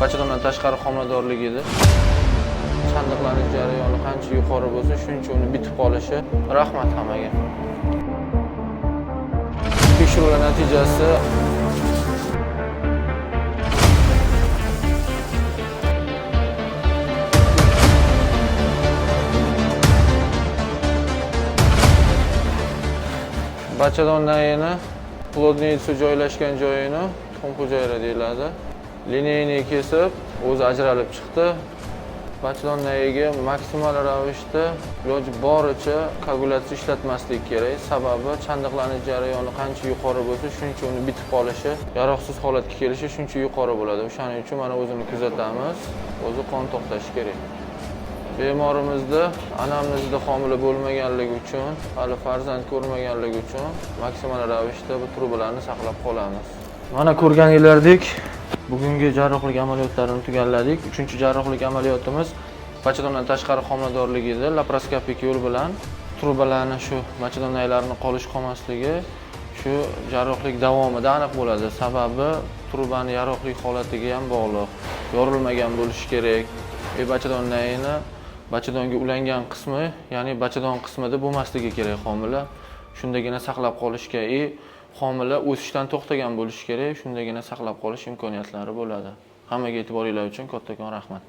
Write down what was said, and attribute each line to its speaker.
Speaker 1: Bachadondan tashqari homiladorlik edi. Chandiqlanish jarayoni qancha yuqori bo'lsa, shuncha uni bitib qolishi. Rahmat hammaga. Tekshiruvlar natijasi bachadon nayini плодница joylashgan joyini tuxum hujayra deyiladi. Lineyni kesib, o'zi ajralib chiqdi. Bachadon nayiga maksimal ravishda iloji boricha koagulyatsiya ishlatmaslik kerak. Sababi chandiqlanish jarayoni qancha yuqori bo'lsa, shuncha uni bitib qolishi, yaroqsiz holatga kelishi shuncha yuqori bo'ladi. O'shaning uchun mana o'zini kuzatamiz. O'zi qon to'xtashi kerak. Bemorimizda anamnezda homila bo'lmaganligi uchun, hali farzand ko'rmaganligi uchun maksimal ravishda bu trubalarni saqlab qolamiz. Mana ko'rganinglardek, bugungi jarrohlik amaliyotlarini tugalladik. 3-jarrohlik amaliyotimiz bachadondan tashqari homiladorlik edi. Laparoskopik yo'l bilan trubalarni shu bachadon naylarini qolish qolmasligi shu jarrohlik davomida aniq bo'ladi. Sababi trubani yaroqli holatiga ham bog'liq. Yorilmagan bo'lishi kerak. Bachadon nayini bachadonga ulangan qismi, ya'ni bachadon qismida bo'lmasligi kerak homila. Shundagina saqlab qolishga homila o'sishdan to'xtagan bo'lishi kerak, shundagina saqlab qolish imkoniyatlari bo'ladi. Hammaga e'tiboringlar uchun kattakon rahmat.